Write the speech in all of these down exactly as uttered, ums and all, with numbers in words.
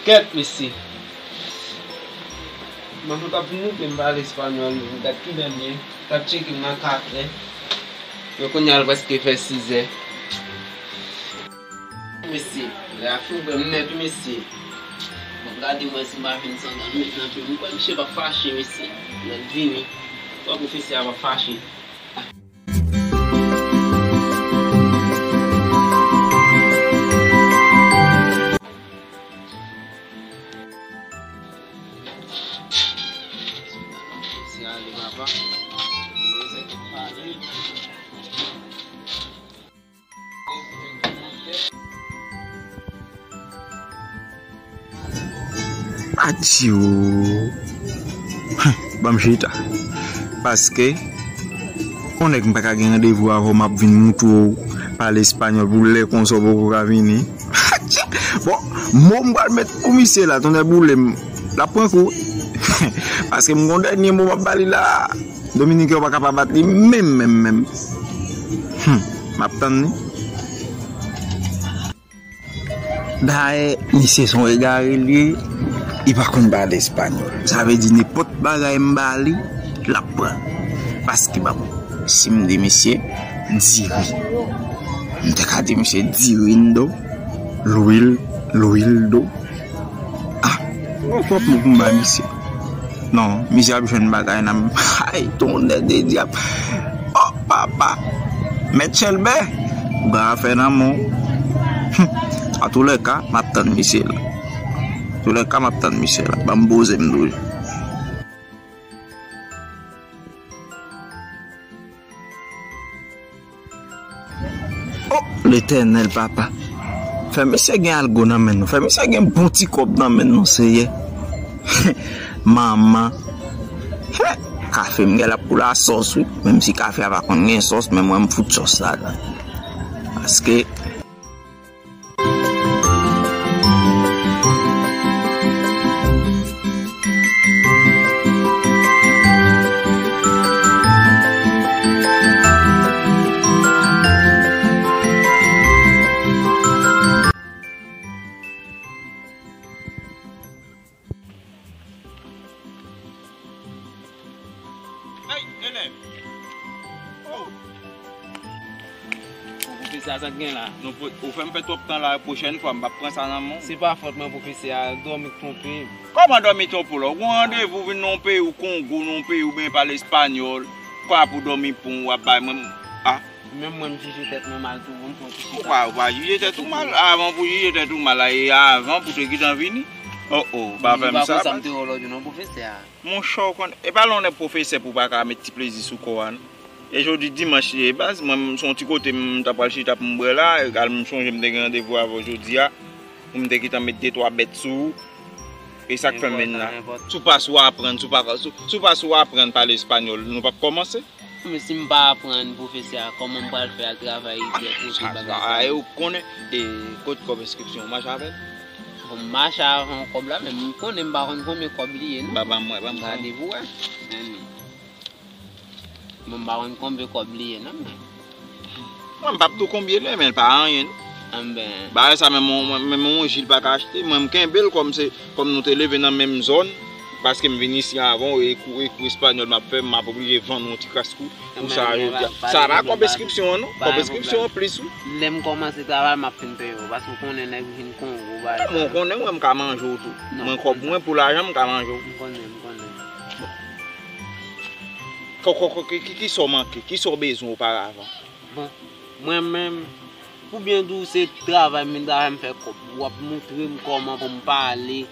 Kèt, mesye. Manman t ap vin moute m pale espanyòl, m t ap kidan byen, t ap tcheke m nan katè. Men kounye a l prèske fè sizè. Mesye, lè a fin pran m nèt wi, mesye. Bon, gade mwen si m pa vin sandan met nan pye m. M kwè misye p ap fache, mesye. Lè l vini, m kwè pwofesè a p ap fache. Atchiou. Hum, ban m chita. Paske, yon nèg m pa ka gen randevou avè w, m ap vin moutre w pale espanyòl pou lè konsa w poko ka vini. Bon, mo m pral met pou misye la, tonnè boule m, l ap pran kou. Paske m gon dènye mo m ap ba li la. Dominiken yo pa ka pa bat li menm, menm, menm. Hum, m ap tann li. Dayè, misye se yon egare l ye, li pa konn pale espanyòl. Sa vle di nenpòt bagay m ba li, l ap pran. Paske m ap, si m di misye diri, m te ka di misye dirindo, lwil, lwildo. Ah, gon twòp mo pou m ba misye. Non, misye ap jwenn bagay nan men m. Ay, tonnè de dyab. Oh, papa. Mèt Chèlbè, ou gen afè nan men w. Hum. Antoulèka, m ap tann misye la. Antoulèka, m ap tann misye la. Ban m poze m toujou. Oh, Letènèl, papa. Fè mesye gen algo nan men nou. Fè mesye gen bon ti kòb nan men nou, Seyè. Manman. Kafe m gen l ap pou lasòs, wi. Menm si kafe a pa konn gen sòs, men mwen m fout sòs ladan. Paske Hey, Nene! Oh! Bon, pwofesè a, sa k gen la? Non, pwo-, ou fè m pè twòp tan la, pwochèn fwa, m p ap pran sa nan men w. Se pa fòt mwen, pwofesè a, dòmi twonpe m. Kòman dòmi twonpe w la? Ou gon randevou vin nan yon peyi, ou Kongo, nan yon peyi, oubyen pale espanyòl, kwa pou dòmi pon, w ap bay mwen, ah. Menm mwen, m jije tèt mwen mal tou, bon, m pran ti chita. Ou pa, ou pa jije tèt ou mal, avan pou jije tèt ou mal la, e avan pou te gentan vini. Oh, oh, pa fè m sa, baz. M te wè w lòt jou, non, pwofesè a. Monchè, w konn, e pa lè w nèk pwofesè pou w pa ka met ti plezi sou kò a, non. E jodi dimanch li ye, baz, mwen, m, se yon ti kote m t ap pral chita pou m bwè la, egal m sonje m te gen randevou avè w jodi a, pou m te gentan met de twa bèt sou ou. E sa k fè m vin la. Si w pa sou aprann, si w pa, si w, si w pa sou aprann pale espanyòl, nou p ap kòmanse. Men si m pa aprann pwofesè a, kòman m pral fè al travay, ah, epi sa, bagay sa, sa yo, ou konnen, e kot kòb enskripsyon, ou mache avè l? Bon, m mache avè yon kòb la, men m konnen m pa konn konbyen kòb li ye, non. Ba, ba m wè, ba m wè. Gade pou wè. Men, men. Bon, m pa konn konbyen kòb li ye, non, men. Mwen, m p ap di w konbyen li ye, men l pa anyen, non. Anben. Bagay sa, menm yon, menm yon ji l pa ka achte. Mwen, m kenbe l kòm se, kòm nou te leve nan menm zòn, paske m vin isi avan w, e kou, e kou espanyòl m ap fè, m ap oblije vann yon ti kras kou pou sa, jodi a. Sa pa kòb enskripsyon an, non. Kòb enskripsyon an plis, wi. Lè m kòmanse travay, m ap fin peye w, paske w konnen nèg vin Kongo, bagay sa. Mwen, w konnen, mwen, m ka manje w tou. Mwen, kòb mwen, pou lajan, m ka manje w. M konnen, m konnen. Kò, kò, kò, ki, ki, ki sa w manke? Ki sa w bezwen oparavan? Bon, mwen menm, pou byen di w, se travay m vin travay, m fè kòb. W ap moutre m kòman pou m pale,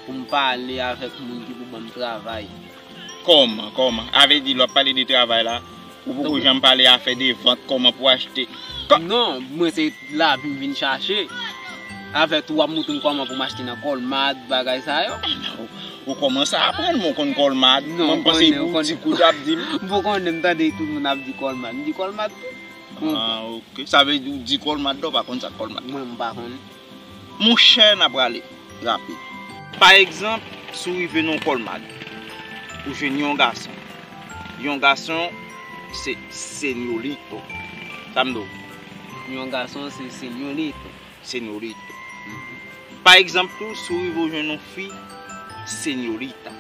pou m pale avèk moun ki pou ban m travay. Kòman, kòman? A vle di, lè w ap pale de travay la, ou poko janm pale afè de vant, kòman pou achte. Kò- Non, mwen se lavi m vin chache. Avèk tou, w ap moutre m kòman pou m achte nan Kòlmad, bagay sa yo. Ou, ou kòmanse aprann, mwen, w konn Kòlmad. Non, mwen, m panse pou ti kout ap di m. M poko konnen, m tande tout moun ap di Kòlmad. M di Kòlmad tou. Ah, ok. Sa vle di ou di Kòlmad la, ou pa konn sa k Kòlmad la? Mwen, m pa konn. Monchè, n a prale rapid. Pa egzanp, si w rive nan yon Kòlmad, ou jwenn yon gason. Yon gason, se señorito. Sa m di w? Yon gason, se señorito. Señorito. Mhm. Pa egzanp tou, si w rive w jwenn yon fi, señorita.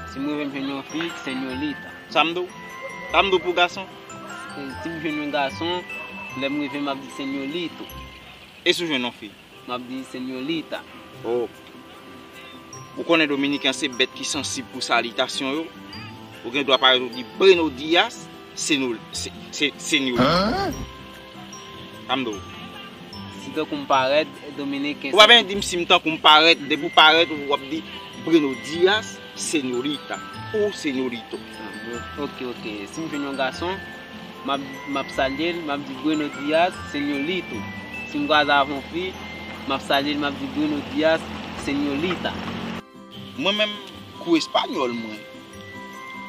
Si m rive m jwenn yon fi, señorita. Sa m di w? Sa m di w pou gason? Si m jwenn yon gason, lè m rive m ap di señorito. E si w jwenn yon fi? M ap di señorita. Oh. Ou konnen dominiken an se bèt ki sansib pou salitasyon yo. Ou gen dwa parèt ou di buenos días, señor, se, se, señorita. Sa m di w? Si tankou m parèt, dominiken. Ou pa bezwen di m si m tankou m parèt, depi w parèt, w ap di buenos días, señorita ou señorito. Ah, bon. Ok, ok. Si m jwenn yon gason, m ap, m ap salye l, m ap di buenos días, señorito. Si m kwaze avè yon fi, m ap salye l, m ap di buenos días, señorita. Mwen menm, kou espanyòl mwen.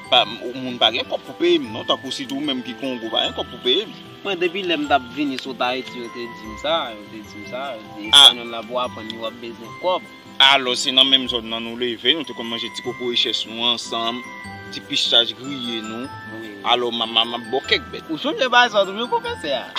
Pa, moun pa gen kòb pou peye m, non, tankou sitou ou menm ki Kongo, pa gen kòb pou peye m. Mwen, depi lè m t ap vini sot Ayiti, yo te di m sa, yo te di m sa, yo te di espanyòl la pou w aprann li, w ap bezwen kòb. Alò, se nan menm zòn nan nou leve, nou te konn manje ti kokoye chèch nou ansanm, ti pistach griye nou. Wi, wi. Alò, m a, m a, m ap ba w kèk bèt. Ou sonje bagay sa tou, wi, pwofesè a?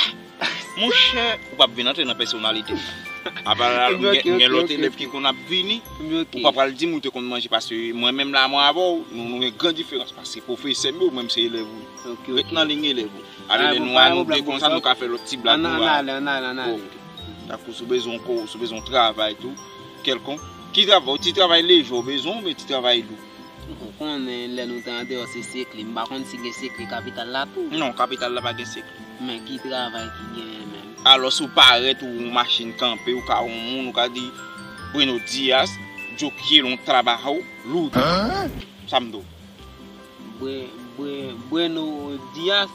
Monchè, ou p ap vin antre nan pèsonalite m. Apa la, m gen, m gen lòt elèv ki konn ap vini, ou pa pral di m ou te konn manje, paske mwen menm la, mwen avè w, nou, nou gen gran diferans, paske pwofesè m yo, mwen m se elèv ou. Ret nan liy elèv ou. Ale, lè nou a nou de konsa, nou ka fè lòt ti blag nou a. Ann ale, ann ale, ann ale. Ok. Tankou si w bezwen yon ko, si w bezwen yon travay tou, kèlkonk. Ki travay? Ti travay lejè w bezwen oubyen ti travay lou? Ou konnen lè nou te andeyò se sekle. M pa konn si gen sekle kapital la tou. Non, kapital la pa gen sekle. Men ki travay ki genyen menm? Alò, si w parèt ou yon machin kanpe, ou ka yon moun, ou ka di, buenos días, yo quiero un trabajo lou. Sa m di w. Bue-, bue-, buenos días.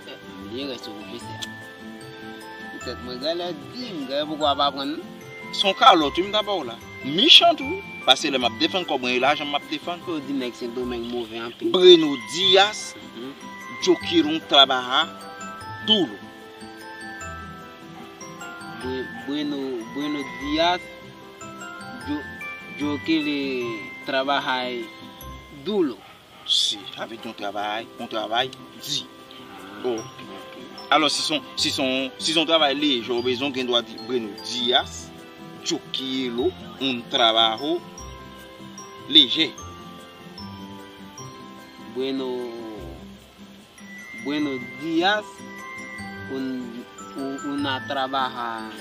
Eh, m bliye rès yo pwofesè a. Poutèt mwen, genlè di m, genlè poko ap aprann. Se yon kalòt, wi, m ta ba w la. Mechan tou, paske lè m ap defann kòb mwen, e lajan m ap defann. Yo di nèg Sendomeng move anpil. Buenos días, yo quiero un trabajo duro. Bue-, bueno, buenos días, yo, yo quiero trabajar duro. Si, avèk yon travay, yon travay di. Oh. Alò, si son, si son, si son travay lejè, ou bezwen gen dwa di buenos días, yo quiero un trabajo lejè. Bueno, buenos días, un, un, una trabaja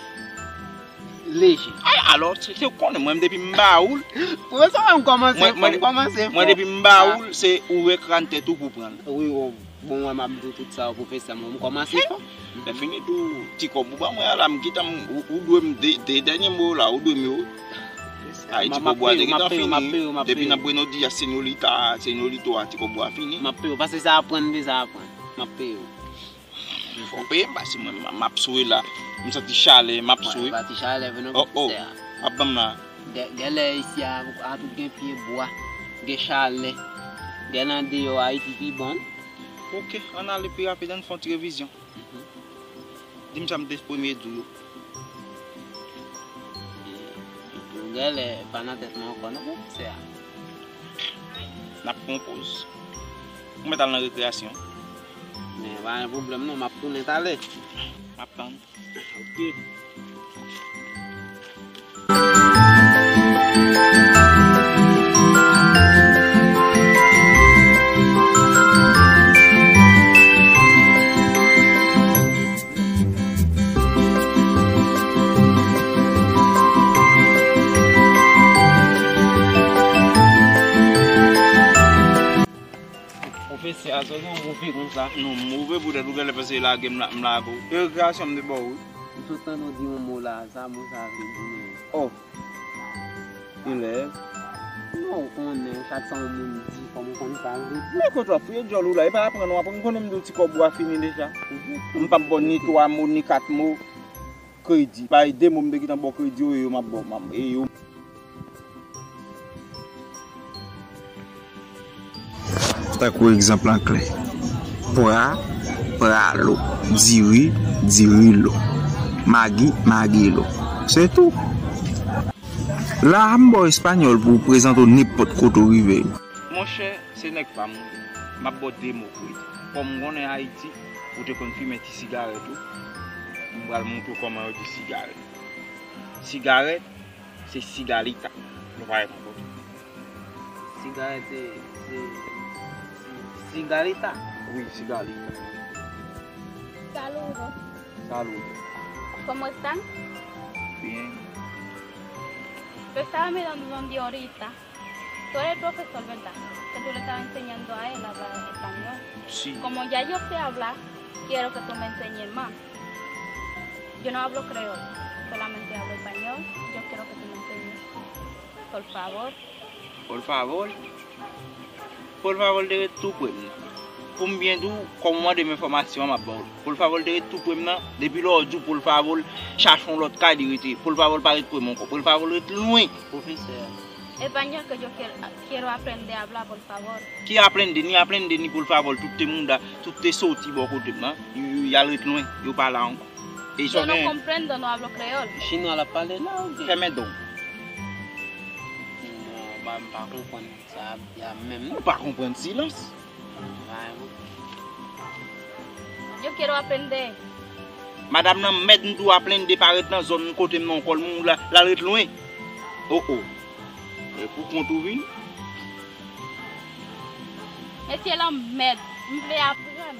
lejè. Ay, alò, se, se konnen mwen depi m ba ou l. Pwofesè, mwen m kòmanse fò, mwen, m kòmanse fò. Mwen depi m ba ou l, se ouvè kràn tèt ou pou pran l. Wi, o, bon, mwen m ap di w tout sa, pwofesè, mwen m kòmanse fò. Lè fini tou, ti kòb ou ban mwen a la, m gentan, ou, ou dwe m de, de dènye mo la, ou dwe m yo. Ay, ti kòb ou a te gentan fini. Depi nan buenos días, señorita, señorito a, ti kòb ou a fini. M ap peye w, paske se aprann m te sa aprann. M ap peye w. Fò w peye m, paske mwen, m, m ap swe la. M santi chalè, m ap swe. Pati chalè vin nan pwofesè a. Oh, oh. Ap ban m la. Gè-, gèlè isi a, a tout gen pye bwa, gen chalè. Gèlè andeyò Ayiti pi bon. Ok, ann ale pi rapid, ann fè yon ti revizyon. Di m sa m te premye di w yo. Epi w genlè pa nan tèt mwen ankò non, pwofesè a. N ap pran yon poz. Ou mèt al nan rekreyasyon. Men pa gen pwoblèm non, m ap tounen talè. M ap tann. Ok. Pwofesè a, sa w gen yon move konsa? Non, move poutèt ou genlè panse lage m la, m lage w. E rekreyasyon m te ba w, wi. M sot tande w di yon mo la, sa mo sa vle di menm? Oh. Elèv. Non, ou konnen, chak sa yon moun di, fò m konn sa l vle di. Men kote w ap fouye djòl ou la, e pa aprann w aprann, m konnen m di w ti kòb ou a fini deja. M p ap ba w ni twa mo, ni kat mo. Kredi. Bay de mo m te gentan ba w kredi yo, e yo m ap ba w, m ap, e yo. Tankou egzanp lan klè. Pra, pralo. Diri, dirilo. Magi, magilo. Se tou. La a, m ba w espanyòl pou w prezante w nenpòt kote w rive. Monchè, se nèg pa m ou ye. M ap ba w de mo kredi. Kòm m konnen Ayiti, ou te konn fimen ti sigarèt ou, m pral montre w kòman yo di sigarèt. Sigarèt, se sigalita. Nou pa wè konprann. Sigarèt, se, se, se sigalita. Wi, sigalita. Saludos. Saludos. ¿Cómo están? Bien. Pues estaba mirando un guionista. Tú eres el profesor, ¿verdad? Que tú le estabas enseñando a él a hablar español. Sí. Como ya yo sé hablar, quiero que tú me enseñes más. Yo no hablo creol, solamente hablo español. Yo quiero que tú me enseñes. Por favor. Por favor. Por favor, te ret tou pre m nan. Pou m byen di w, kòm w mande m enfòmasyon an, m ap ba w li. Por favor, te ret tou pre m nan. Depi lè w di w por favor, chache yon lòt kay li rete. Por favor, pa ret pre m ankò. Por favor, ret lwen. Profesè. Español que yo quiero, quiero aprender a hablar, por favor. Ki aprende, ni aprende, ni por favor, tout te mouda, tout te soti bò kote m nan. Y, y, y al ret lwen, yo pa la ankò. E yo no gen comprendo, no hablo creol. Chinwa l ap pale la, oubyen? Fèmen don. Non, ba, m pa konprann sa ap di a menm. Ou pa konprann silans? Ay, bon. Yo quiero aprender. Madanm nan mèd m di w aprende pa ret nan zòn kote m nan kòl moun la, l al ret lwen. Oh, oh. E pou kont ou vin? Mesye lanmèd, m vle aprann.